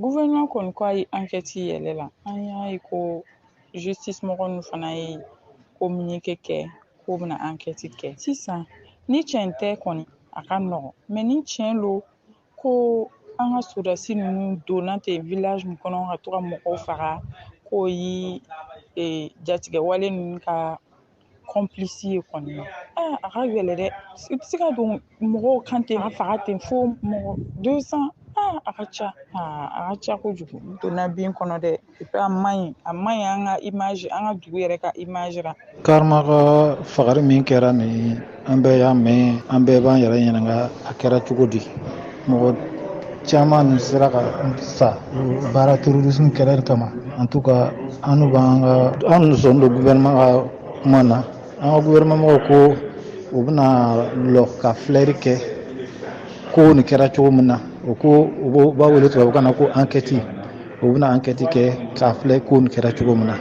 Gouvernement kɔni ko a ye enquête yɛlɛ la. An y'a ye ko justice mɔgɔ ninnu fana ye communiqué kɛ k'o bɛna enquête kɛ. Sisan ni tiɲɛ tɛ kɔni, a ka nɔgɔn, mais ni tiɲɛ lo ko an ka sɔrɔdasi ninnu donna ten village min kɔnɔ ka to ka mɔgɔw faga, k'o ye jatigɛ wale ninnu ka complice ye kɔni, a ka gɛlɛ dɛ. I tɛ se ka don mɔgɔw kan ten ka faga ten fo mɔgɔ 200. A ka ca, a ka ca kojugu. Donna bin kɔnɔ dɛ. Et puis a man ɲi, a man ɲi an ka image, an ka dugu yɛrɛ ka image la. Karma ka fagali min kɛra nin, an bɛɛ y'a mɛn, an bɛɛ b'an yɛrɛ ɲininka a kɛra cogo di. Mɔgɔ caman nin sera ka sa baara terrorisme kɛlɛ kama. En tout cas, an n'u b'an ka an sɔn don gouvernement ka kuma na. An ka gouvernement mɔgɔw ko u bɛna lɔ ka filɛri kɛ ko nin kɛra cogo min na. O ko u b'a wele tubabukan na ko enquête. U bɛna enquête kɛ k'a filɛ ko nin kɛra cogo min na.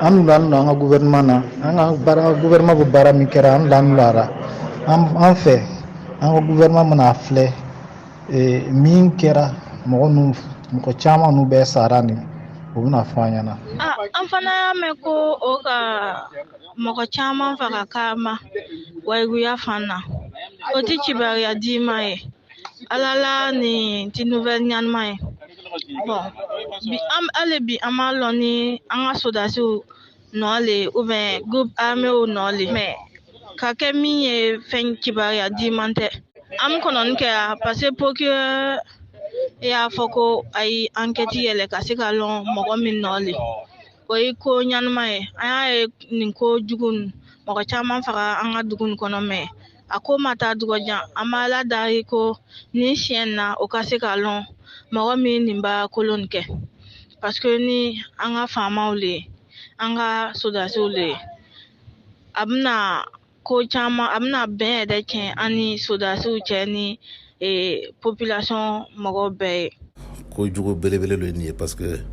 An n'u an ka gouvernement na, an ka baara, gouvernement bɛ baara min kɛra, an la an fɛ, an ka gouvernement mana filɛ min kɛra, mɔgɔ nu, mɔgɔ caman nu bɛɛ sara nin, o bɛna fɔ an ɲɛna. An fana y'a mɛn ko o ka mɔgɔ caman faga Karma Wayiguya fan na. O ti kibaruya diman ye. Ala la, nin ti nouvelle ɲanama ye. Bon, bi an hali bi an m'a lɔn ni an ka sɔrɔdasiw nɔ le ou bien groupe armé nɔ le, mais ka kɛ min ye, fɛn kibaruya diman tɛ. An bɛ kɔnɔni kɛ parce que procureur y'a fɔ ko ayi, enquête yɛlɛ ka se ka lɔn mɔgɔ min nɔ le. O ye ko ɲanama ye. An y'a ye nin ko jugu nin, mɔgɔ caman faga an ka dugu nin kɔnɔ, mais a ko ma taa dɔgɔjan. An b'a Ala dari ko nin siɲɛ na, o ka se ka lɔn mɔgɔ min nin baara kolon nin kɛ, parce que ni an ka faamaw le ye, an ka sɔrɔdasiw le ye, a bɛna ko caman, a bɛna bɛn yɛrɛ tiɲɛ an ni sɔrɔdasiw cɛ ni population mɔgɔw bɛɛ ye. Kojugu belebele dɔ ye nin ye, parce que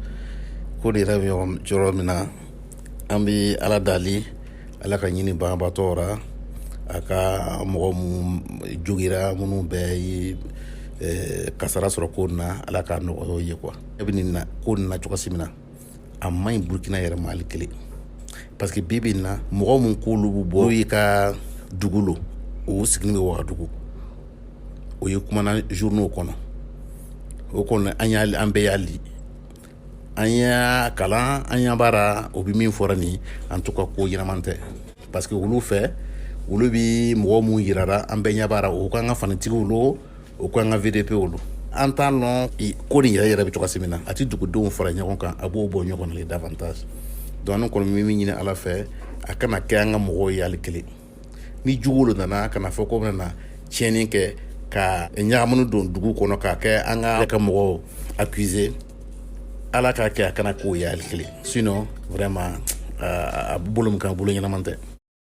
ko nin yɛrɛ bɛ yɔrɔ min na, an bɛ Ala dali, Ala ka ɲini banabaatɔ ra, a ka mɔgɔ mun jogira, minnu bɛɛ ye kasara sɔrɔ ko nin na, Ala k'a nɔgɔya ye quoi. E bɛ nin na ko nin na cogo min na, a man ɲi Burukina yɛrɛ ma hali kelen, parce que bi bi in na, mɔgɔ mun k'olu bɛ bɔ, n'u y'i ka dugu lo, o sigilen bɛ Wagadugu, o ye kumana journaux kɔnɔ. O kɔni, an y'a, an bɛɛ y'a li, an y'a kalan, an ɲɛ b'a la. O bɛ min fɔra nin, en tout cas ko ɲɛnama tɛ, parce que olu fɛ, olu bi mɔgɔ mun yirara, an bɛɛ ɲɛ b'a la, o k'an ka fanitigiw lo, o k'an ka VDP lo. An t'a lɔn ko nin yɛrɛ yɛrɛ bɛ cogo min na. A ti dugudenw fara ɲɔgɔn kan, a b'o bɔ ɲɔgɔn na davantage. Donc an kɔni bɛ min ɲini Ala fɛ, a kana kɛ an ka mɔgɔw ye hali kelen. Ni jugu nana ka na fɔ ko bɛna tiɲɛni kɛ ka ɲagamuni don dugu kɔnɔ, k'a kɛ an ka mɔgɔw accuser, Ala k'a kɛ a kana k'o ye hali kelen. Sinon vraiment, a bolo min kan, bolo ɲɛnaman tɛ.